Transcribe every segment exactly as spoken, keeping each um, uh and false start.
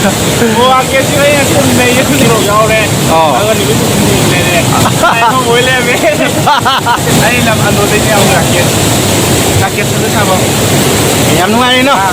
Mobile ꯀꯦꯞꯁꯤ ꯑꯩꯅ ꯁꯨꯝ ꯅꯩꯌꯦ, ꯁꯨꯝ ꯌꯥꯎꯔꯦ꯫ ꯑꯣ꯫ ꯑꯗꯨꯒ ꯅꯨꯃꯤꯠ ꯍꯨꯝꯅꯤ ꯂꯩꯔꯦ꯫ ꯑꯩ ꯑꯃ ꯑꯣꯏ ꯂꯩꯔꯝꯃꯦ꯫ ꯑꯩ ꯂꯝ ꯑꯅꯣꯗꯩꯅꯦ ꯑꯃꯨꯛ ꯂꯥꯛꯀꯦ꯫ ꯂꯥꯛꯀꯦ ꯁꯥꯕ꯫ ꯌꯥꯝ ꯅꯨꯡꯉꯥꯏꯔꯦ, ꯏꯅꯥꯎ꯫ ꯑꯥ꯫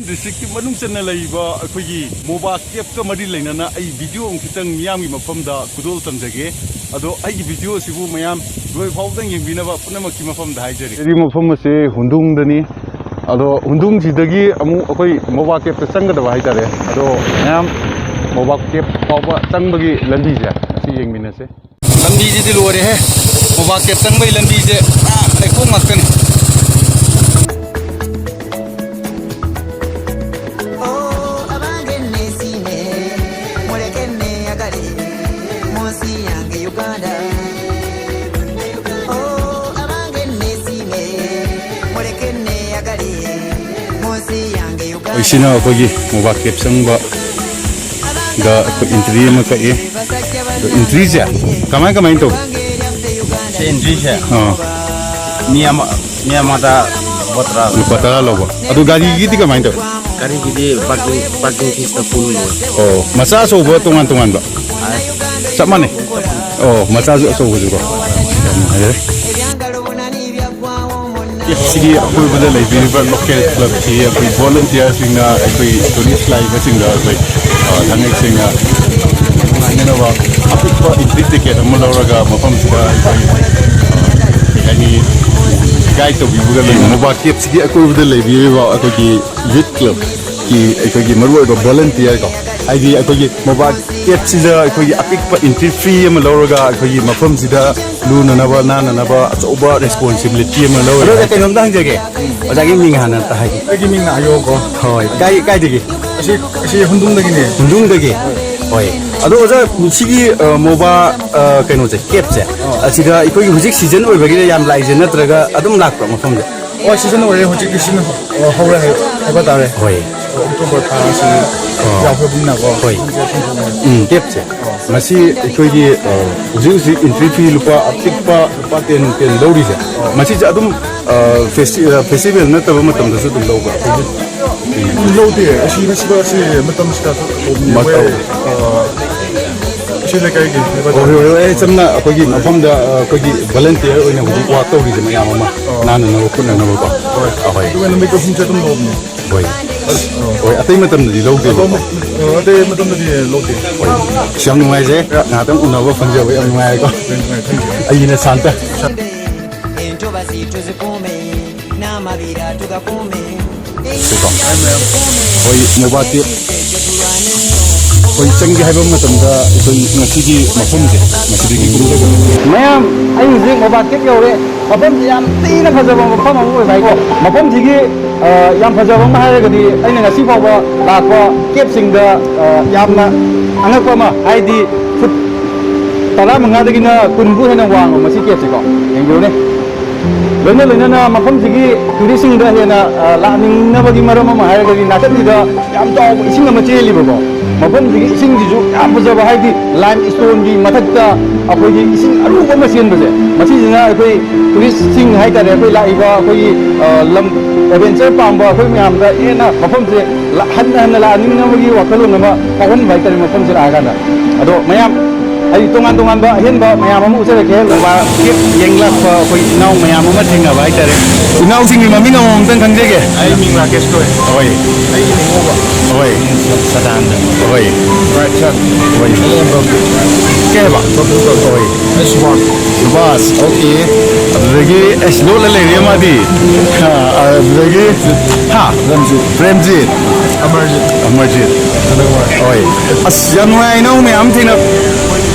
ꯗꯤꯁꯇ꯭ꯔꯤꯛꯀꯤ ꯃꯅꯨꯡ ꯆꯟꯅ ꯂꯩꯔꯤꯕ ꯑꯩꯈꯣꯏꯒꯤ ꯃꯣꯕꯥ ꯀꯦꯞꯀ ꯃꯔꯤ ꯂꯩꯅꯅ ꯑꯩ ꯚꯤꯗꯤꯑꯣ ꯑꯃꯈꯤꯇꯪ ꯃꯤꯌꯥꯝꯒꯤ ꯃꯐꯝꯗ ꯈꯨꯗꯣꯜ ꯇꯝꯖꯒꯦ꯫ ꯑꯗꯣ ꯑꯩꯒꯤ ꯚꯤꯗꯤꯑꯣꯁꯤꯕꯨ ꯃꯌꯥꯝ ꯂꯣꯏ ꯐꯥꯎꯕꯗꯪ ꯌꯦꯡꯕꯤꯅꯕ ꯄꯨꯝꯅꯃꯛꯀꯤ ꯃꯐꯝꯗ ꯍꯥꯏꯖꯔꯤ꯫ ꯍꯧꯖꯤꯛ ꯃꯐꯝ ꯑꯁꯤ ꯍꯨꯟꯗꯨꯡꯗꯅꯤ꯫ ꯑꯗꯣ ꯍꯨꯟꯗꯨꯡꯁꯤꯗꯒꯤ ꯑꯃꯨꯛ ꯑꯩꯈꯣꯏ ꯃꯣꯕꯥ ꯀꯦꯞꯇ ꯆꯪꯒꯗꯕ ꯍꯥꯏꯇꯥꯔꯦ꯫ ꯑꯗꯣ ꯃꯌꯥꯝ ꯃꯣꯕꯥ ꯀꯦꯞ ꯐꯥꯎꯕ ꯆꯪꯕꯒꯤ ꯂꯝꯕꯤꯁꯦ ꯑꯁꯤ ꯌꯦꯡꯃꯤꯟꯅꯁꯦ꯫ ꯂꯝꯕꯤꯁꯤꯗꯤ ꯂꯣꯏꯔꯦꯍꯦ꯫ ꯃꯣꯕꯥ ꯀꯦꯞ ꯆꯪꯕꯒꯤ ꯂꯝꯕꯤꯁꯦ ꯄꯨꯔꯥ ꯂꯩꯈꯣꯝ ꯉꯥꯛꯇꯅꯤ꯫ Oh, abange nesime, mulekene agale, munsi yange Uganda. Oh, abange nesime, mulekene agale, munsi yange Uganda. ꯑꯩꯁꯤꯅ ꯑꯩꯈꯣꯏꯒꯤ ꯃꯣꯕꯥ ꯀꯦꯞ ꯆꯪꯕ ꯗ ꯑꯩꯈꯣꯏ entry ꯑꯃ ꯀꯛꯑꯦ꯫ ꯑꯗꯣ entryꯁꯦ ꯀꯃꯥꯏ ꯀꯃꯥꯏꯅ ꯇꯧꯒꯦ? ꯁꯤ entryꯁꯦ ꯑꯥ꯫ ꯃꯤ ꯑꯃ, ꯃꯤ ꯑꯃꯗ ꯂꯨꯄꯥ ꯇꯔꯥ꯫ ꯂꯨꯄꯥ ꯇꯔꯥ ꯂꯧꯕ꯫ ꯑꯗꯣ ꯒꯥꯔꯤꯒꯤꯗꯤ ꯀꯃꯥꯏꯅ ꯇꯧꯋꯤ? ꯒꯥꯔꯤꯒꯤꯗꯤ parking, parking feeꯁꯇ ꯀꯨꯟ ꯂꯧꯋꯦ꯫ ꯑꯣ, ꯃꯆꯥ ꯑꯆꯧꯕ ꯇꯣꯉꯥꯟ ꯇꯣꯉꯥꯟꯕ? ꯑꯥ꯫ ꯆꯞ ꯃꯥꯟꯅꯩ? ꯑꯣ, ꯃꯆꯥꯁꯨ ꯑꯆꯧꯕꯁꯨꯀꯣ꯫ ꯌꯥꯝ ꯅꯨꯡꯉꯥꯏꯖꯔꯦ꯫ ꯁꯤꯒꯤ ꯑꯀꯣꯏꯕꯗ ꯂꯩꯕꯤꯔꯤꯕ local clubꯀꯤ ꯑꯩꯈꯣꯏ volunteerꯁꯤꯡꯅ ꯑꯩꯈꯣꯏ tourist ꯂꯥꯛꯏꯕꯁꯤꯡꯗ ꯑꯩꯈꯣꯏ, ꯑ, ꯊꯥꯡꯉꯩ ꯁꯦꯡꯅ ꯅꯨꯡꯉꯥꯏꯅꯅꯕ ꯑꯄꯤꯛꯄ entry ticket ꯑꯃ ꯂꯧꯔꯒ ꯃꯐꯝꯁꯤꯗ ꯑꯩꯈꯣꯏ, ꯑ, ꯀꯩ ꯍꯥꯏꯅꯤ, guide ꯇꯧꯕꯤꯕꯒ ꯂꯣꯏꯅꯅ ꯃꯣꯕꯥ ꯀꯦꯞꯁꯤꯒꯤ ꯑꯀꯣꯏꯕꯗ ꯂꯩꯕꯤꯔꯤꯕ ꯑꯩꯈꯣꯏꯒꯤ youth clubꯀꯤ ꯑꯩꯈꯣꯏꯒꯤ ꯃꯔꯨꯑꯣꯏꯕ volunteerꯀꯣ, ꯍꯥꯏꯗꯤ ꯑꯩꯈꯣꯏꯒꯤ ꯃꯣꯕꯥ ꯀꯦꯞꯁꯤꯗ ꯑꯩꯈꯣꯏꯒꯤ ꯑꯄꯤꯛꯄ entry fee ꯑꯃ ꯂꯧꯔꯒ ꯑꯩꯈꯣꯏꯒꯤ ꯃꯐꯝꯁꯤꯗ ꯂꯨꯅꯅꯕ ꯅꯥꯟꯅꯅꯕ ꯑꯆꯧꯕ responsibility ꯑꯃ ꯂꯧꯔꯦ꯫ ꯑꯗꯣ ꯀꯩꯅꯣꯝꯇ ꯍꯪꯖꯒꯦ, ꯑꯣꯖꯥꯒꯤ ꯃꯤꯡ ꯍꯥꯟꯅ ꯑꯝꯇ ꯍꯥꯏꯕꯤꯌꯨ꯫ ꯑꯩꯒꯤ ꯃꯤꯡ ꯑꯌꯣꯀꯣ꯫ ꯍꯣꯏ, ꯀꯥꯏ, ꯀꯥꯏꯗꯒꯤ? ꯑꯁꯤ, ꯑꯁꯤ ꯍꯨꯟꯗꯨꯡꯗꯒꯤꯅꯦ꯫ ꯍꯨꯟꯗꯨꯡꯗꯒꯤ? ꯍꯣꯏ꯫ ꯑꯗꯣ ꯑꯣꯖꯥ, ꯁꯤꯒꯤ, ꯑ, ꯃꯣꯕꯥ, ꯑ, ꯀꯩꯅꯣꯁꯦ, ꯀꯦꯞꯁꯦ, ꯑꯁꯤꯗ ꯑꯩꯈꯣꯏꯒꯤ ꯍꯧꯖꯤꯛ ꯁꯤꯖꯟ ꯑꯣꯏꯕꯒꯤꯔ ꯌꯥꯝ ꯂꯥꯛꯏꯁꯦ, ꯅꯠꯇ꯭ꯔꯒ ꯑꯗꯨꯝ ꯂꯥꯛꯄ꯭ꯔꯣ ꯃꯐꯝꯁꯦ? ꯍꯣꯏ, ꯁꯤꯖꯟ ꯑꯣꯏꯔꯦ ꯍꯧꯖꯤꯛꯀꯤ ꯁꯤꯖꯟ, ꯑ, ꯍꯧꯔꯦ ꯍꯥꯏ-, ꯍꯥꯏꯕ ꯇꯥꯔꯦ꯫ ꯍꯣꯏ꯫ ꯑꯣꯛꯇꯣꯕꯔ ꯊꯥ ꯑꯁꯤ ꯑꯣ꯫ ꯌꯥꯎꯈ꯭ꯔꯕꯅꯤꯅꯀꯣ꯫ ꯍꯣꯏ꯫ ꯁꯤꯖꯟꯁꯦ ꯑꯗꯨꯝ ꯍꯧꯔꯦ꯫ ꯎꯝ, ꯀꯦꯞꯁꯦ꯫ ꯑꯣ꯫ ꯃꯁꯤ ꯑꯩꯈꯣꯏꯒꯤ, ꯑ, ꯍꯧꯖꯤꯛ ꯍꯧꯖꯤꯛ ꯑꯦꯟꯇ꯭ꯔꯤ ꯐꯤ ꯂꯨꯄꯥ ꯑꯄꯤꯛꯄ, ꯂꯨꯄꯥ ꯇꯦꯟ, ꯇꯦꯟ ꯂꯧꯔꯤꯁꯦ, ꯑꯣ꯫ ꯃꯁꯤꯁꯦ ꯑꯗꯨꯝ, ꯑ, ꯐꯦꯁꯇꯤ-, ꯑ, ꯐꯦꯁꯇꯤꯚꯦꯜ ꯅꯠꯇꯕ ꯃꯇꯝꯗꯁꯨ ꯑꯗꯨꯝ ꯂꯧꯕ꯭ꯔꯥ? ꯍꯧꯖꯤꯛ ꯂꯧꯗꯦ꯫ ꯑꯁꯤ ꯐꯦꯁꯇꯤꯚꯦꯜ ꯑꯁꯤ ꯃꯇꯝꯁꯤꯗ ꯃꯇꯧ꯫ ꯑ, ꯑꯁꯤ ꯂꯩꯀꯥꯏꯒꯤ ꯍꯥꯏꯕ ꯍꯣꯏ, ꯇꯥꯔꯦ꯫ ꯍꯣꯏ, ꯍꯣꯏ, ꯑꯩ ꯆꯝꯅ ꯑꯩꯈꯣꯏꯒꯤ ꯃꯐꯝꯗ, ꯑ, ꯑꯩꯈꯣꯏꯒꯤ ꯚꯣꯂꯟꯇꯤꯌꯔ ꯑꯣꯏꯅ ꯍꯧꯖꯤꯛ ꯋꯥꯛ ꯇꯧꯔꯤꯁꯦ ꯃꯌꯥꯝ ꯑꯃ ꯑꯣ꯫ ꯅꯥꯟꯅꯅꯕ ꯈꯣꯠꯅꯅꯕꯀꯣ꯫ ꯍꯣꯏ꯫ ꯑ, ꯍꯣꯏ꯫ ꯑꯗꯨꯒ ꯅꯨꯃꯤꯠ ꯑꯍꯨꯝꯁꯦ ꯑꯗꯨꯝ ꯂꯧꯕꯅꯦ꯫ ꯍꯣꯏ꯫ ꯑꯣ꯫ ꯍꯣꯏ, ꯑꯇꯩ ꯃꯇꯝꯗꯗꯤ ꯂꯧꯗꯦꯕꯀꯣ꯫ ꯑꯇꯣꯞꯄ, ꯑ, ꯑꯇꯩ ꯃꯇꯝꯗꯗꯤ ꯂꯧꯗꯦ꯫ ꯍꯣꯏ꯫ ꯑꯁ, ꯌꯥꯝ ꯅꯨꯡꯉꯥꯏꯖꯩ꯫ ꯌꯥ꯫ ꯉꯥꯏꯍꯥꯛꯇꯪ ꯎꯅꯕ ꯐꯪꯖꯕ ꯌꯥꯝ ꯅꯨꯡꯉꯥꯏꯔꯦꯀꯣ꯫ ꯌꯥꯝ ꯅꯨꯡꯉꯥꯏ, ꯊꯦꯡꯀ꯭ꯌꯨ꯫ ꯑꯩꯅ ꯁꯥꯟꯇ꯫ ꯁꯤꯀꯣ꯫ ꯑꯩꯈꯣꯏ ꯃꯣꯕꯥ ꯀꯦꯞ ꯑꯩꯈꯣꯏ ꯆꯪꯒꯦ ꯍꯥꯏꯕ ꯃꯇꯝꯗ ꯑꯩꯈꯣꯏ ꯉꯁꯤꯒꯤ ꯃꯐꯝꯁꯦ ꯃꯁꯤꯗꯒꯤ ꯀꯨꯝꯖꯒꯅꯤ꯫ ꯃꯌꯥꯝ, ꯑꯩ ꯍꯧꯖꯤꯛ ꯃꯣꯕꯥ ꯀꯦꯞ ꯌꯧꯔꯦ꯫ ꯃꯐꯝꯁꯦ ꯌꯥꯝ ꯊꯤꯅ ꯐꯖꯕ ꯃꯐꯝ ꯑꯃ ꯑꯣꯏꯕ ꯍꯥꯏꯀꯣ꯫ ꯃꯐꯝꯁꯤꯒꯤ, ꯑ, ꯌꯥꯝ ꯐꯖꯕ ꯑꯃ ꯍꯥꯏꯔꯒꯗꯤ ꯑꯩꯅ ꯉꯁꯤ ꯐꯥꯎꯕ ꯂꯥꯛꯄ ꯀꯦꯞꯁꯤꯡꯗ, ꯑ, ꯌꯥꯝꯅ ꯑꯉꯛꯄ ꯑꯃ, ꯍꯥꯏꯗꯤ ꯐꯨꯠ ꯇꯔꯥꯃꯉꯥꯗꯒꯤꯅ ꯀꯨꯟꯕꯨ ꯍꯦꯟꯅ ꯋꯥꯡꯕ ꯃꯁꯤ ꯀꯦꯞꯁꯤꯀꯣ꯫ ꯌꯦꯡꯕꯤꯌꯨꯅꯦ꯫ ꯂꯣꯏꯅ ꯂꯣꯏꯅꯅ ꯃꯐꯝꯁꯤꯒꯤ ꯇꯨꯔꯤꯁꯁꯤꯡꯗ ꯍꯦꯟꯅ, ꯑ, ꯂꯥꯛꯅꯤꯡꯅꯕꯒꯤ ꯃꯔꯝ ꯑꯃ ꯍꯥꯏꯔꯒꯗꯤ ꯅꯥꯀꯟꯁꯤꯗ ꯌꯥꯝ ꯆꯥꯎꯕ ꯏꯁꯤꯡ ꯑꯃ ꯆꯦꯜꯂꯤꯕꯀꯣ꯫ ꯃꯐꯝꯁꯤꯒꯤ ꯏꯁꯤꯡꯁꯤꯁꯨ ꯌꯥꯝ ꯐꯖꯕ, ꯍꯥꯏꯗꯤ ꯂꯥꯏꯝ ꯁ꯭ꯇꯣꯟꯒꯤ ꯃꯊꯛꯇ ꯑꯩꯈꯣꯏꯒꯤ ꯏꯁꯤꯡ ꯑꯔꯨꯕ ꯑꯃ ꯆꯦꯟꯕꯁꯦ, ꯃꯁꯤꯁꯤꯅ ꯑꯩꯈꯣꯏ ꯇꯨꯔꯤꯁꯁꯤꯡ ꯍꯥꯏꯇꯥꯔꯦ, ꯑꯩꯈꯣꯏ ꯂꯥꯛꯏꯕ ꯑꯩꯈꯣꯏꯒꯤ, ꯑ, ꯂꯝ ꯑꯦꯗꯚꯦꯟꯆꯔ ꯄꯥꯝꯕ ꯑꯩꯈꯣꯏ ꯃꯌꯥꯝꯗ ꯍꯦꯟꯅ ꯃꯐꯝꯁꯦ ꯂꯥ-, ꯍꯟꯅ ꯍꯟꯅ ꯂꯥꯛꯍꯟꯅꯤꯡꯅꯕꯒꯤ ꯋꯥꯈꯜꯂꯣꯟ ꯑꯃ ꯐꯥꯎꯍꯟꯕ ꯍꯥꯏꯇꯥꯔꯦ ꯃꯐꯝꯁꯦ ꯂꯥꯛꯑꯀꯥꯟꯗ꯫ ꯑꯗꯣ ꯃꯌꯥꯝ, ꯑꯩ ꯇꯣꯉꯥꯟ ꯇꯣꯉꯥꯟꯕ ꯑꯍꯦꯟꯕ ꯃꯌꯥꯝ ꯑꯃ ꯎꯠꯆꯔꯛꯀꯦ꯫ ꯃꯣꯕꯥ ꯀꯦꯞ ꯌꯦꯡꯂꯛꯄ ꯑꯩꯈꯣꯏ ꯏꯅꯥꯎ ꯃꯌꯥꯝ ꯑꯃ ꯊꯦꯡꯅꯕ ꯍꯥꯏꯇꯥꯔꯦ꯫ ꯏꯅꯥꯎꯁꯤꯡꯒꯤ ꯃꯃꯤꯡ ꯑꯃꯃꯝꯇꯪ ꯈꯪꯖꯒꯦ꯫ ꯑꯩ ꯃꯤꯡ ꯔꯥꯀꯦꯁ ꯀꯧꯋꯦ꯫ ꯍꯣꯏ꯫ ꯑꯩꯒꯤ ꯃꯤꯡ ꯍꯣꯕ꯫ ꯍꯣꯏ꯫ ꯁꯗꯥꯅꯟꯗ꯫ ꯍꯣꯏ꯫ Right side. ꯍꯣꯏ꯫ I M ꯕꯕ꯭ꯂꯨ꯫ ꯀꯩ ꯍꯥꯏꯕ? ꯕꯕ꯭ꯂꯨ ꯀꯧꯋꯦ꯫ ꯍꯣꯏ꯫ ꯑꯩ ꯁꯨꯕꯥꯁ꯫ ꯁꯨꯕꯥꯁ, ꯑꯣꯀꯦ꯫ ꯑꯗꯨꯗꯒꯤ ꯑꯁ ꯂꯣꯠꯂ ꯂꯩꯔꯦ ꯃꯥꯗꯤ꯫ ꯑ, ꯑꯗꯨꯗꯒꯤ, ꯍꯥ? ꯔꯟꯖꯤꯠ꯫ ꯄ꯭ꯔꯦꯝꯖꯤꯠ꯫ ꯑꯃꯔꯖꯤꯠ꯫ ꯑꯃꯔꯖꯤꯠ꯫ ꯍꯣꯏ꯫ ꯑꯁ, ꯌꯥꯝ ꯅꯨꯡꯉꯥꯏ ꯏꯅꯥꯎ ꯃꯌꯥꯝ ꯊꯦꯡꯅ-,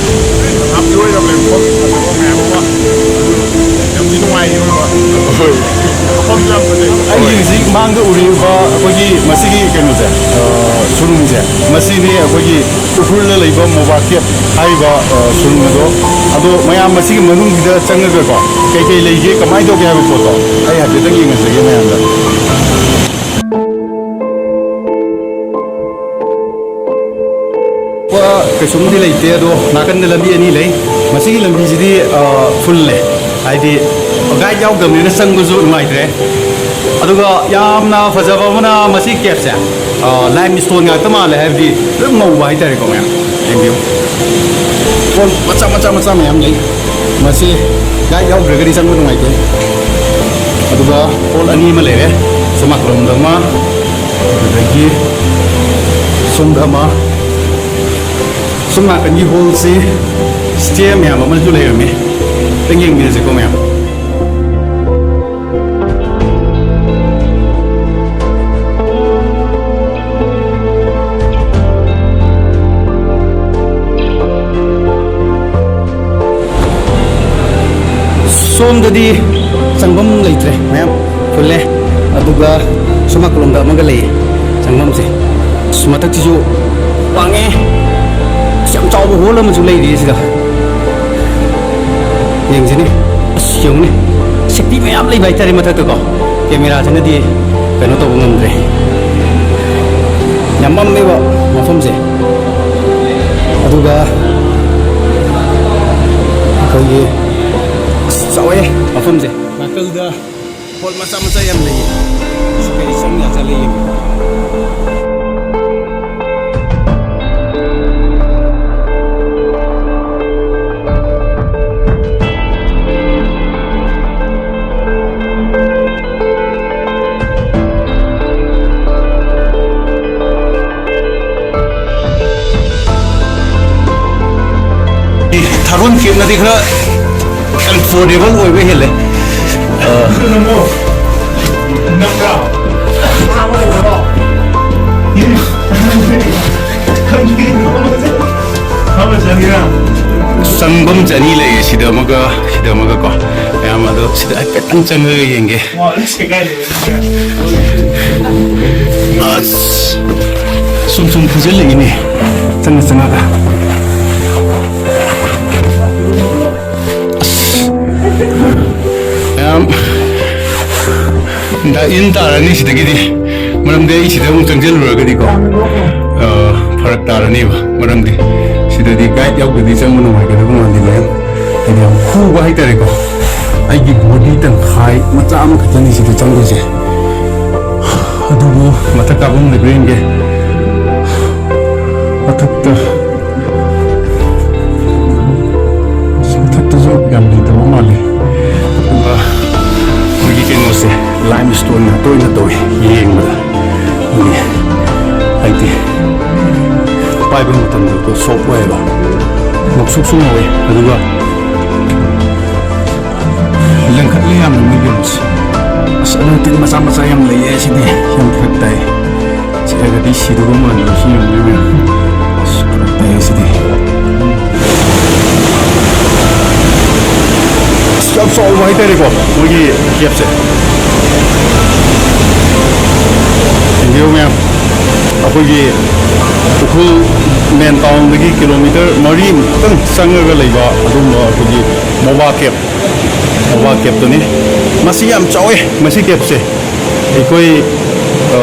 ꯍꯥꯞꯇꯤ ꯑꯣꯏꯔꯕꯅꯦꯕꯀꯣ, ꯐꯖꯕ ꯃꯌꯥꯝ ꯑꯃ꯫ ꯌꯥꯝꯗꯤ ꯅꯨꯡꯉꯥꯏꯅꯤ ꯑꯣꯏꯕ꯫ ꯍꯣꯏ꯫ ꯃꯐꯝꯁꯨ ꯌꯥꯝ ꯐꯖꯩ꯫ ꯑꯩꯒꯤ ꯍꯧꯖꯤꯛ ꯃꯥꯡꯗ ꯎꯔꯤꯕ ꯑꯩꯈꯣꯏꯒꯤ ꯃꯁꯤꯒꯤ ꯀꯩꯅꯣꯁꯦ, ꯑ, ꯁꯨꯔꯨꯡꯁꯦ, ꯃꯁꯤꯅꯤ ꯑꯩꯈꯣꯏꯒꯤ ꯎꯈ꯭ꯔꯨꯜꯗ ꯂꯩꯕ ꯃꯣꯕꯥ ꯀꯦꯞ ꯍꯥꯏꯔꯤꯕ, ꯑ, ꯁꯨꯔꯨꯡ ꯑꯗꯣ꯫ ꯑꯗꯣ ꯃꯌꯥꯝ ꯃꯁꯤꯒꯤ ꯃꯅꯨꯡꯁꯤꯗ ꯆꯪꯉꯒꯀꯣ, ꯀꯩꯀꯩ ꯂꯩꯒꯦ, ꯀꯃꯥꯏꯅ ꯇꯧꯒꯦ ꯍꯥꯏꯕ ꯄꯣꯠꯇꯣ ꯑꯩ ꯍꯥꯏꯐꯦꯠꯇꯪ ꯌꯦꯡꯍꯟꯖꯒꯦ ꯃꯌꯥꯝꯗ꯫ ꯑꯇꯣꯞꯄ ꯀꯩꯁꯨꯝꯗꯤ ꯂꯩꯇꯦ, ꯑꯗꯣ ꯅꯥꯀꯟꯗ ꯂꯝꯕꯤ ꯑꯅꯤ ꯂꯩ꯫ ꯃꯁꯤꯒꯤ ꯂꯝꯕꯤꯁꯤꯗꯤ, ꯑ, ꯐꯨꯜꯂꯦ, ꯍꯥꯏꯗꯤ ꯒꯥꯏꯗ ꯌꯥꯎꯗꯕꯅꯤꯅ ꯆꯪꯕꯁꯨ ꯅꯨꯡꯉꯥꯏꯇ꯭ꯔꯦ꯫ ꯑꯗꯨꯒ ꯌꯥꯝꯅ ꯐꯖꯕ ꯑꯃꯅ ꯃꯁꯤ ꯀꯦꯞꯁꯦ, ꯑ, ꯂꯥꯏꯝ ꯁ꯭ꯇꯣꯟ ꯉꯥꯛꯇ ꯃꯥꯜꯂꯦ, ꯍꯥꯏꯕꯗꯤ ꯂꯣꯏ ꯉꯧꯕ ꯍꯥꯏꯇꯥꯔꯦꯀꯣ ꯃꯌꯥꯝ꯫ ꯌꯦꯡꯕꯤꯌꯨ, ꯄꯣꯠ ꯃꯆꯥ ꯃꯆꯥ ꯃꯆꯥ ꯃꯌꯥꯝ ꯂꯩ꯫ ꯃꯁꯤ ꯒꯥꯏꯗ ꯌꯥꯎꯗ꯭ꯔꯒꯗꯤ ꯆꯪꯕ ꯅꯨꯡꯉꯥꯏꯇꯦ꯫ ꯑꯗꯨꯒ ꯍꯣꯜ ꯑꯅꯤ ꯑꯃ ꯂꯩꯔꯦ, ꯁꯣꯝ ꯅꯥꯀꯜꯂꯣꯝꯗ ꯑꯃ, ꯑꯗꯨꯗꯒꯤ ꯁꯣꯝꯗ ꯑꯃ꯫ ꯁꯣꯝ ꯅꯥꯀꯟꯒꯤ ꯍꯣꯜꯁꯤ ꯁ꯭ꯇꯦꯌꯔ ꯃꯌꯥꯝ ꯑꯃꯁꯨ ꯂꯩꯔꯝꯃꯤ꯫ ꯈꯤꯇꯪ ꯌꯦꯡꯃꯤꯟꯅꯁꯤꯀꯣ ꯃꯌꯥꯝ꯫ ꯁꯣꯝꯗꯗꯤ ꯆꯪꯐꯝ ꯂꯩꯇ꯭ꯔꯦ, ꯃꯌꯥꯝ ꯐꯨꯜꯂꯦ꯫ ꯑꯗꯨꯒ ꯁꯣꯝ ꯅꯥꯀꯜꯂꯣꯝꯗ ꯑꯃꯒ ꯂꯩꯌꯦ ꯆꯪꯐꯝꯁꯦ꯫ ꯑꯁ, ꯃꯊꯛꯁꯤꯁꯨ ꯋꯥꯡꯉꯦ꯫ ꯑꯁ, ꯌꯥꯝ ꯆꯥꯎꯕ ꯍꯣꯜ ꯑꯃꯁꯨ ꯂꯩꯔꯤ ꯁꯤꯗ꯫ ꯌꯦꯡꯁꯤꯅꯦ꯫ ꯑꯁ, ꯌꯦꯡꯉꯨꯅꯦ꯫ ꯁꯦꯛꯄꯤ ꯃꯌꯥꯝ ꯂꯩꯕ ꯍꯥꯏꯇꯥꯔꯦ ꯃꯊꯛꯇꯀꯣ꯫ ꯀꯦꯃꯦꯔꯥꯁꯤꯅꯗꯤ ꯀꯩꯅꯣ ꯇꯧꯕ ꯉꯝꯗ꯭ꯔꯦ꯫ ꯌꯥꯝ ꯃꯝꯃꯦꯕ ꯃꯐꯝꯁꯦ꯫ ꯑꯗꯨꯒ ꯑꯩꯈꯣꯏꯒꯤ, ꯑꯁ, ꯆꯥꯎꯋꯦ ꯃꯐꯝꯁꯦ꯫ ꯅꯥꯀꯜꯗ ꯍꯣꯜ ꯃꯆꯥ ꯃꯆꯥ ꯌꯥꯝ ꯂꯩꯌꯦ꯫ ꯁꯤ ꯀꯔꯤ ꯆꯪ ꯌꯥ ꯆꯠꯂ ꯌꯦꯡꯉꯨ꯫ ꯊꯥꯔꯣꯟ ꯀꯦꯞꯅꯗꯤ ꯈꯔ ꯀꯝꯐꯣꯔꯇꯦꯕꯜ ꯑꯣꯏꯕ ꯍꯦꯜꯂꯦ꯫ ꯑ, ꯆꯪꯐꯝ ꯆꯅꯤ ꯂꯩꯌꯦ, ꯁꯤꯗ ꯑꯃꯒ, ꯁꯤꯗ ꯑꯃꯒ ꯀꯣ꯫ ꯃꯌꯥꯝ ꯑꯗꯣ ꯁꯤꯗ ꯍꯥꯏꯐꯦꯠꯇꯪ ꯆꯪꯉꯒ ꯌꯦꯡꯒꯦ꯫ ꯑꯁ, ꯁꯨꯝ ꯁꯨꯝ ꯐꯨꯖꯜꯂꯛꯏꯅꯦ꯫ ꯆꯪꯉ ꯆꯪꯉꯒ꯫ ꯑꯁ, ꯃꯌꯥꯝ ꯗꯥ ꯏꯟ ꯇꯥꯔꯅꯤ ꯁꯤꯗꯒꯤꯗꯤ꯫ ꯃꯔꯝꯗꯤ ꯑꯩ ꯁꯤꯗ ꯑꯃꯨꯛ ꯆꯪꯁꯤꯜꯂꯨꯔꯒꯗꯤꯀꯣ, ꯑ, ꯐꯔꯛ ꯇꯥꯔꯅꯦꯕ꯫ ꯃꯔꯝꯗꯤ ꯁꯤꯗꯗꯤ ꯒꯥꯏꯗ ꯌꯥꯎꯗ꯭ꯔꯗꯤ ꯆꯪꯕ ꯅꯨꯡꯉꯥꯏꯒꯗꯕ ꯃꯥꯟꯗꯦ, ꯃꯌꯥꯝ꯫ ꯍꯥꯏꯗꯤ ꯌꯥꯝ ꯍꯨꯕ ꯍꯥꯏꯇꯥꯔꯦꯀꯣ꯫ ꯑꯩꯒꯤ ꯕꯣꯗꯤ ꯇꯪꯈꯥꯏ ꯃꯆꯥ ꯑꯃꯈꯛꯇꯅꯤ ꯁꯤꯗ ꯆꯪꯗꯣꯏꯁꯦ꯫ ꯑꯗꯨꯕꯨ ꯃꯊꯛ ꯀꯥꯐꯝ ꯂꯩꯕ꯭ꯔꯥ ꯌꯦꯡꯒꯦ꯫ ꯃꯊꯛꯇ, ꯃꯊꯛꯇꯁꯨ ꯌꯥꯝ ꯂꯩꯇꯕ ꯃꯥꯜꯂꯤ꯫ ꯑꯗꯨꯒ ꯑꯩꯈꯣꯏꯒꯤ ꯀꯩꯅꯣꯁꯦ, ꯂꯥꯏꯝ ꯁ꯭ꯇꯣꯟ ꯉꯥꯛꯇ ꯑꯣꯏꯅ ꯇꯧꯏ ꯌꯦꯡꯕꯗ꯫ ꯑꯗꯨꯒꯤ ꯍꯥꯏꯗꯤ ꯄꯥꯏꯕ ꯃꯇꯝꯗꯀꯣ ꯁꯣꯐ ꯑꯣꯏꯌꯦꯕ, ꯉꯧꯁꯣꯛꯁꯨ ꯉꯧꯋꯦ꯫ ꯑꯗꯨꯒ ꯂꯪꯈꯠꯂꯤ ꯌꯥꯝꯅ ꯃꯣꯏꯒꯤ ꯌꯨꯝꯁꯦ꯫ ꯑꯁ, ꯑꯗꯨ ꯇꯤꯟ ꯃꯆꯥ ꯃꯆꯥ ꯌꯥꯝ ꯂꯩꯌꯦ ꯁꯤꯗꯤ, ꯌꯥꯝ ꯐꯔꯛ ꯇꯥꯏ꯫ ꯁꯤꯔꯒꯗꯤ ꯁꯤꯗꯧꯕ ꯃꯥꯟꯕ ꯁꯤ ꯌꯦꯡꯉꯨꯅꯦ ꯃꯌꯥꯝ꯫ ꯑꯁ, ꯐꯔꯛ ꯇꯥꯏꯌꯦ ꯁꯤꯗꯤ꯫ ꯑꯁ, ꯌꯥꯝ ꯆꯥꯎꯕ ꯍꯥꯏꯇꯥꯔꯦꯀꯣ ꯃꯣꯏꯒꯤ ꯀꯦꯞꯁꯦ꯫ ꯌꯦꯡꯕꯤꯌꯨ ꯃꯌꯥꯝ, ꯑꯩꯈꯣꯏꯒꯤ ꯎꯈ꯭ꯔꯨꯜ ꯃꯦꯟ ꯇꯥꯎꯟꯗꯒꯤ ꯀꯤꯂꯣꯃꯤꯇꯔ ꯃꯔꯤꯃꯨꯛꯇꯪ ꯆꯪꯉꯒ ꯂꯩꯕ ꯑꯗꯨꯒꯨꯝꯕ ꯑꯩꯈꯣꯏꯒꯤ ꯃꯣꯕꯥ ꯀꯦꯞ, ꯃꯣꯕꯥ ꯀꯦꯞꯇꯨꯅꯤ꯫ ꯃꯁꯤ ꯌꯥꯝ ꯆꯥꯎꯋꯦ, ꯃꯁꯤ ꯀꯦꯞꯁꯦ꯫ ꯑꯩꯈꯣꯏ, ꯑ,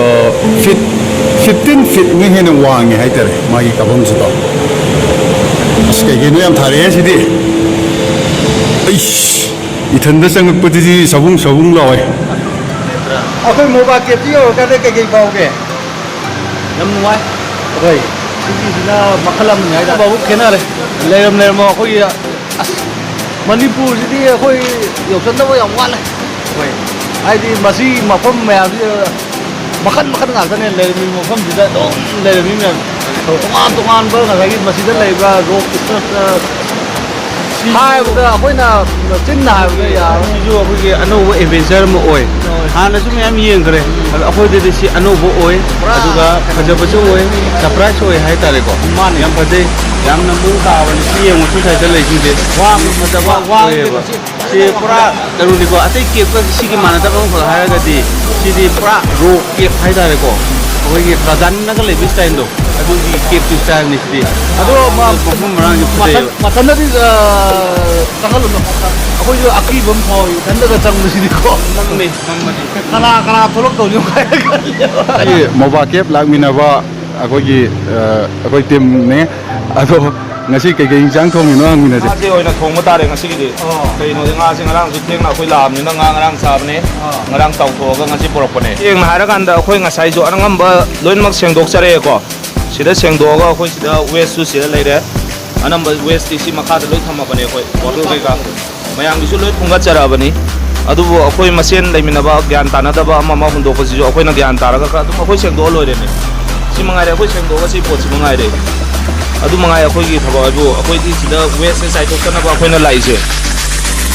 ꯐꯤꯠ ꯐꯤꯐꯇꯤꯟ ꯐꯤꯠꯃꯨꯛ ꯍꯦꯟꯅ ꯋꯥꯡꯉꯦ ꯍꯥꯏꯇꯥꯔꯦ ꯃꯥꯒꯤ ꯀꯥꯐꯝꯁꯤꯀꯣ꯫ ꯑꯁ, ꯀꯩ ꯀꯩꯅꯣ ꯌꯥꯝ ꯊꯥꯔꯛꯑꯦ ꯁꯤꯗꯤ꯫ ꯑꯩꯁ, ꯏꯊꯟꯗ ꯆꯪꯉꯛꯄꯗꯗꯤ ꯁꯕꯨꯡ ꯁꯕꯨꯡ ꯂꯥꯎꯋꯦ꯫ ꯑꯩꯈꯣꯏ ꯃꯣꯕꯥ ꯀꯦꯞꯇ ꯌꯧꯔꯀꯥꯟꯗ ꯀꯩꯀꯩ ꯐꯥꯎꯒꯦ? ꯌꯥꯝ ꯅꯨꯡꯉꯥꯏ꯫ ꯍꯣꯏ꯫ ꯁꯤꯒꯤꯁꯤꯅ ꯃꯈꯜ ꯑꯃꯅꯤ ꯍꯥꯏꯇꯥꯔꯦ꯫ ꯕꯥꯕꯨ ꯈꯦꯠꯅꯔꯦ꯫ ꯂꯩꯔꯝ ꯂꯩꯔꯝꯃꯣ ꯑꯩꯈꯣꯏꯒꯤ, ꯑꯁ, ꯃꯅꯤꯄꯨꯔꯁꯤꯗꯤ ꯑꯩꯈꯣꯏ ꯌꯧꯁꯟꯗꯕ ꯌꯥꯝ ꯋꯥꯠꯂꯦ꯫ ꯍꯣꯏ꯫ ꯍꯥꯏꯗꯤ ꯃꯁꯤ ꯃꯐꯝ ꯃꯌꯥꯝꯁꯤ ꯃꯈꯟ ꯃꯈꯟ ꯉꯥꯛꯇꯅꯦ ꯂꯩꯔꯝꯃꯤ ꯃꯐꯝꯁꯤꯗ ꯑꯗꯨꯝ ꯂꯩꯔꯝꯃꯤ ꯃꯌꯥꯝ꯫ ꯇꯣꯉꯥꯟ ꯇꯣꯉꯥꯟꯕ ꯉꯁꯥꯏꯒꯤ ꯃꯁꯤꯗ ꯂꯩꯕ ꯔꯣꯛ ꯀ꯭ꯂꯥꯏꯝꯕꯔ ꯍꯥꯏꯕꯗ ꯑꯩꯈꯣꯏꯅ ꯆꯤꯟꯅ ꯍꯥꯏꯕꯗ ꯌꯥꯔꯣꯏ꯫ ꯁꯤꯁꯨ ꯑꯩꯈꯣꯏꯒꯤ ꯑꯅꯧꯕ ꯑꯦꯗꯚꯦꯟꯆꯔ ꯑꯃ ꯑꯣꯏ꯫ ꯍꯥꯟꯅꯁꯨ ꯃꯌꯥꯝ ꯌꯦꯡꯈ꯭ꯔꯦ, ꯑꯗꯣ ꯑꯩꯈꯣꯏꯗꯗꯤ ꯁꯤ ꯑꯅꯧꯕ ꯑꯣꯏ, ꯄꯨꯔꯥ ꯑꯗꯨꯒ ꯐꯖꯕꯁꯨ ꯑꯣꯏ, ꯁꯔꯄ꯭ꯔꯥꯏꯁ ꯑꯣꯏ ꯍꯥꯏꯇꯥꯔꯦꯀꯣ꯫ ꯃꯥꯅꯦ꯫ ꯌꯥꯝ ꯐꯖꯩ, ꯌꯥꯝꯅ ꯃꯑꯣꯡ ꯇꯥꯕꯅꯤ꯫ ꯁꯤ ꯌꯦꯡꯉꯨ, ꯁꯤ ꯁꯥꯏꯗ ꯂꯩꯁꯤꯡꯁꯦ꯫ ꯋꯥꯡꯅ ꯐꯖꯕ, ꯋꯥꯡꯅ ꯑꯣꯏꯌꯦꯕ꯫ ꯐꯖꯕ꯫ ꯁꯤ ꯄꯨꯔꯥ ꯀꯩꯅꯣꯅꯤꯀꯣ, ꯑꯇꯩ ꯀꯦꯞꯀ ꯁꯤꯒꯤ ꯃꯥꯟꯅꯗꯕ ꯑꯃꯈꯛ ꯍꯥꯏꯔꯒꯗꯤ, ꯁꯤꯗꯤ ꯄꯨꯔꯥ ꯔꯣꯛ ꯀꯦꯞ ꯍꯥꯏꯇꯥꯔꯦꯀꯣ, ꯑꯩꯈꯣꯏꯒꯤ ꯇꯥꯔꯖꯥꯟꯅꯒ ꯂꯩꯕ ꯁ꯭ꯇꯥꯏꯜꯗꯣ, ꯑꯗꯨꯒꯤ ꯀꯦꯞꯀꯤ ꯁ꯭ꯇꯥꯏꯜꯅꯤ ꯁꯤꯗꯤ꯫ ꯑꯗꯣ ꯃ-, ꯃꯐꯝ ꯃꯔꯥꯡꯁꯦ ꯐꯖꯩꯌꯦꯕ꯫ ꯃꯊꯟ-, ꯃꯊꯟꯗꯗꯤ, ꯑ, ꯆꯪꯍꯜꯂꯨꯅꯨ꯫ ꯑꯩꯈꯣꯏꯁꯨ ꯑꯀꯤꯕ ꯑꯃ ꯐꯥꯎꯏ, ꯏꯊꯟꯗꯒ ꯆꯪꯕꯁꯤꯗꯤꯀꯣ꯫ ꯅꯪꯅꯦ, ꯅꯪꯅꯦ꯫ ꯀꯅꯥ, ꯀꯅꯥ ꯊꯣꯛꯂꯛꯇꯧꯅꯣ ꯀꯥꯏꯅ ꯈꯜꯂꯦꯕ꯫ ꯑꯩꯒꯤ ꯃꯣꯕꯥ ꯀꯦꯞ ꯂꯥꯛꯃꯤꯟꯅꯕ ꯑꯩꯈꯣꯏꯒꯤ, ꯑ, ꯑꯩꯈꯣꯏ ꯇꯤꯝꯅꯦ꯫ ꯑꯗꯣ ꯉꯁꯤ ꯀꯩꯀꯩ ꯏꯟꯁꯥꯡ ꯊꯣꯡꯉꯤꯅꯣ ꯍꯪꯃꯤꯟꯅꯁꯦ꯫ ꯉꯥꯁꯦ ꯑꯣꯏꯅ ꯊꯣꯡꯕ ꯇꯥꯔꯦ ꯉꯁꯤꯒꯤꯗꯤ꯫ ꯑꯣ꯫ ꯀꯩꯅꯣꯗꯤ ꯉꯥꯁꯦ ꯉꯔꯥꯡꯁꯨ ꯊꯦꯡꯅ ꯑꯩꯈꯣꯏ ꯂꯥꯛꯑꯕꯅꯤꯅ ꯉꯥ ꯉꯔꯥꯡ ꯆꯥꯕꯅꯦ꯫ ꯑꯥ꯫ ꯉꯔꯥꯡ ꯇꯥꯎꯊꯣꯛꯑꯒ ꯉꯁꯤ ꯄꯨꯔꯛꯄꯅꯦ꯫ ꯁꯦꯡꯅ ꯍꯥꯏꯔꯀꯥꯟꯗ ꯑꯩꯈꯣꯏ ꯉꯁꯥꯏꯁꯨ ꯑꯉꯝꯕ ꯂꯣꯏꯅꯃꯛ ꯁꯦꯡꯗꯣꯛꯆꯔꯛꯑꯦꯀꯣ꯫ ꯁꯤꯗ ꯁꯦꯡꯗꯣꯛꯑꯒ ꯑꯩꯈꯣꯏ ꯁꯤꯗ ꯋꯦꯁꯁꯨ ꯁꯤꯗ ꯂꯩꯔꯦ꯫ ꯑꯅꯝꯕ ꯋꯦꯁꯇꯤ ꯁꯤ ꯃꯈꯥꯗ ꯂꯣꯏ ꯊꯝꯃꯕꯅꯦ ꯑꯩꯈꯣꯏ, ꯕꯣꯇꯜ ꯀꯩꯀꯥ꯫ ꯃꯌꯥꯝꯒꯤꯁꯨ ꯂꯣꯏ ꯈꯨꯝꯒꯠꯆꯔꯛꯑꯕꯅꯤ꯫ ꯑꯗꯨꯕꯨ ꯑꯩꯈꯣꯏ ꯃꯁꯦꯟ ꯂꯩꯃꯤꯟꯅꯕ ꯒ꯭ꯌꯥꯟ ꯇꯥꯅꯗꯕ ꯑꯃ ꯑꯃ ꯍꯨꯟꯗꯣꯛꯄꯁꯤꯁꯨ ꯑꯩꯈꯣꯏꯅ ꯒ꯭ꯌꯥꯟ ꯇꯥꯔꯒ ꯈꯔ ꯑꯗꯨꯝ ꯑꯩꯈꯣꯏ ꯁꯦꯡꯗꯣꯛꯑ ꯂꯣꯏꯔꯦꯅꯦ꯫ ꯁꯤ ꯃꯉꯥꯏꯔꯦ ꯑꯩꯈꯣꯏ ꯁꯦꯡꯗꯣꯛꯑꯒ ꯁꯤ ꯄꯣꯠꯁꯤ ꯃꯉꯥꯏꯔꯦ꯫ ꯑꯗꯨ ꯃꯉꯥꯏ ꯑꯩꯈꯣꯏꯒꯤ ꯊꯕꯛ ꯍꯥꯏꯕꯨ, ꯑꯩꯈꯣꯏꯗꯤ ꯁꯤꯗ ꯋꯦꯁꯁꯦ ꯆꯥꯏꯊꯣꯛꯇꯅꯕ ꯑꯩꯈꯣꯏꯅ ꯂꯥꯛꯏꯁꯦ꯫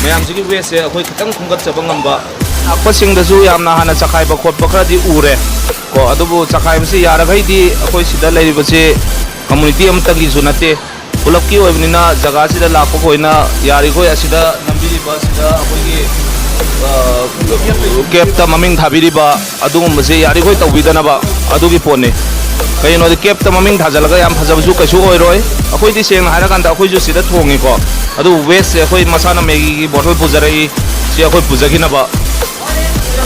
ꯃꯌꯥꯝꯁꯤꯒꯤ ꯋꯦꯁꯁꯦ ꯑꯩꯈꯣꯏ ꯈꯤꯇꯪ ꯈꯨꯝꯒꯠꯆꯕ ꯉꯝꯕ꯫ ꯂꯥꯛꯄꯁꯤꯡꯗꯁꯨ ꯌꯥꯝꯅ ꯍꯥꯟꯅ ꯆꯈꯥꯏꯕ ꯈꯣꯠꯄ ꯈꯔꯗꯤ ꯎꯔꯦ ꯀꯣ, ꯑꯗꯨꯕꯨ ꯆꯈꯥꯏꯕꯁꯤ ꯌꯥꯔꯤꯈꯩꯗꯤ ꯑꯩꯈꯣꯏ ꯁꯤꯗ ꯂꯩꯔꯤꯕꯁꯤ ꯀꯝꯃꯨꯅꯤꯇꯤ ꯑꯃꯠꯇꯒꯤꯁꯨ ꯅꯠꯇꯦ, ꯄꯨꯂꯞꯀꯤ ꯑꯣꯏꯕꯅꯤꯅ ꯖꯒꯥꯁꯤꯗ ꯂꯥꯛꯄ ꯑꯩꯈꯣꯏꯅ ꯌꯥꯔꯤꯈꯣꯏ ꯑꯁꯤꯗ ꯅꯝꯕꯤꯔꯤꯕ, ꯑꯁꯤꯗ ꯑꯩꯈꯣꯏꯒꯤ, ꯑ, ꯀꯦꯞꯇ ꯃꯃꯤꯡ ꯊꯥꯕꯤꯔꯤꯕ ꯑꯗꯨꯒꯨꯝꯕꯁꯦ ꯌꯥꯔꯤꯈꯣꯏ ꯇꯧꯕꯤꯗꯅꯕ ꯑꯗꯨꯒꯤ ꯄꯣꯠꯅꯤ꯫ ꯀꯩꯒꯤꯅꯣꯗꯤ ꯀꯦꯞꯇ ꯃꯃꯤꯡ ꯊꯥꯖꯤꯜꯂꯒ ꯌꯥꯝ ꯐꯖꯕꯁꯨ ꯀꯩꯁꯨ ꯑꯣꯏꯔꯣꯏ꯫ ꯑꯩꯈꯣꯏꯗꯤ ꯁꯦꯡꯅ ꯍꯥꯏꯔꯀꯥꯟꯗ ꯑꯩꯈꯣꯏꯁꯨ ꯁꯤꯗ ꯊꯣꯡꯉꯤꯀꯣ, ꯑꯗꯨꯕꯨ ꯋꯦꯁꯁꯦ ꯑꯩꯈꯣꯏ ꯃꯁꯥꯅ ꯃꯦꯒꯤꯒꯤ ꯕꯣꯇꯜ ꯄꯨꯖꯔꯛꯏ, ꯁꯤ ꯑꯩꯈꯣꯏ ꯄꯨꯖꯈꯤꯅꯕ,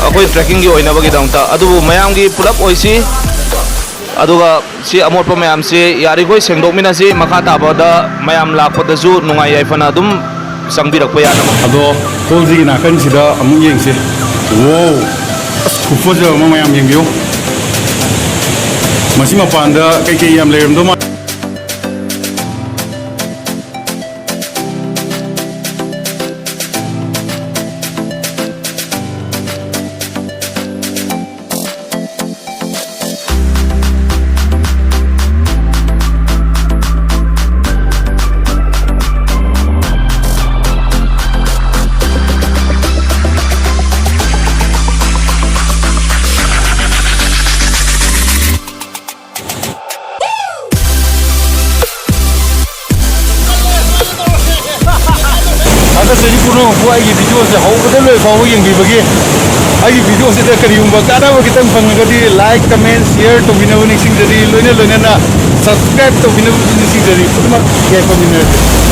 ꯑꯩꯈꯣꯏ ꯇ꯭ꯔꯦꯛꯀꯤꯡꯒꯤ ꯑꯣꯏꯅꯕꯒꯤꯗꯃꯛꯇ꯫ ꯑꯗꯨꯕꯨ ꯃꯌꯥꯝꯒꯤ ꯄꯨꯂꯞ ꯑꯣꯏꯁꯤ, ꯑꯗꯨꯒ ꯁꯤ ꯑꯃꯣꯠꯄ ꯃꯌꯥꯝꯁꯤ ꯌꯥꯔꯤꯈꯣꯏ ꯁꯦꯡꯗꯣꯛꯃꯤꯟꯅꯁꯤ, ꯃꯈꯥ ꯇꯥꯕꯗ ꯃꯌꯥꯝ ꯂꯥꯛꯄꯗꯁꯨ ꯅꯨꯡꯉꯥꯏ ꯌꯥꯏꯐꯅ ꯑꯗꯨꯝ ꯆꯪꯕꯤꯔꯛꯄ ꯌꯥꯅꯕ꯫ ꯑꯗꯣ ꯍꯣꯜꯁꯤꯒꯤ ꯅꯥꯀꯟꯁꯤꯗ ꯑꯃꯨꯛ ꯌꯦꯡꯁꯤ꯫ ꯋꯥꯎ! ꯑꯁ, ꯈꯨꯐꯖꯕ ꯑꯃ, ꯃꯌꯥꯝ ꯌꯦꯡꯕꯤꯌꯨ꯫ ꯃꯁꯤ ꯃꯄꯥꯟꯗ ꯀꯩꯀꯩ ꯌꯥꯝ ꯂꯩꯔꯝꯗꯧ ꯃꯥꯜꯂꯤ꯫ ꯊꯥꯒꯠꯆꯔꯤ ꯄꯨꯝꯅꯃꯛꯄꯨ ꯑꯩꯒꯤ ꯚꯤꯗꯤꯑꯣꯁꯦ ꯍꯧꯕꯗ ꯂꯣꯏ ꯐꯥꯎꯕ ꯌꯦꯡꯕꯤꯕꯒꯤ꯫ ꯑꯩꯒꯤ ꯚꯤꯗꯤꯑꯣꯁꯤꯗ ꯀꯔꯤꯒꯨꯝꯕ ꯀꯥꯟꯅꯕ ꯈꯤꯇꯪ ꯐꯪꯂꯒꯗꯤ like, comment, share ꯇꯧꯕꯤꯅꯕ ꯅꯤꯡꯁꯤꯡꯖꯔꯤ꯫ ꯂꯣꯏꯅ ꯂꯣꯏꯅꯅ subscribe ꯇꯧꯕꯤꯅꯕꯁꯨ ꯅꯤꯡꯁꯤꯡꯖꯔꯤ꯫ ꯄꯨꯝꯅꯃꯛ ꯌꯥꯏꯐꯃꯤꯟꯅꯔꯁꯤ꯫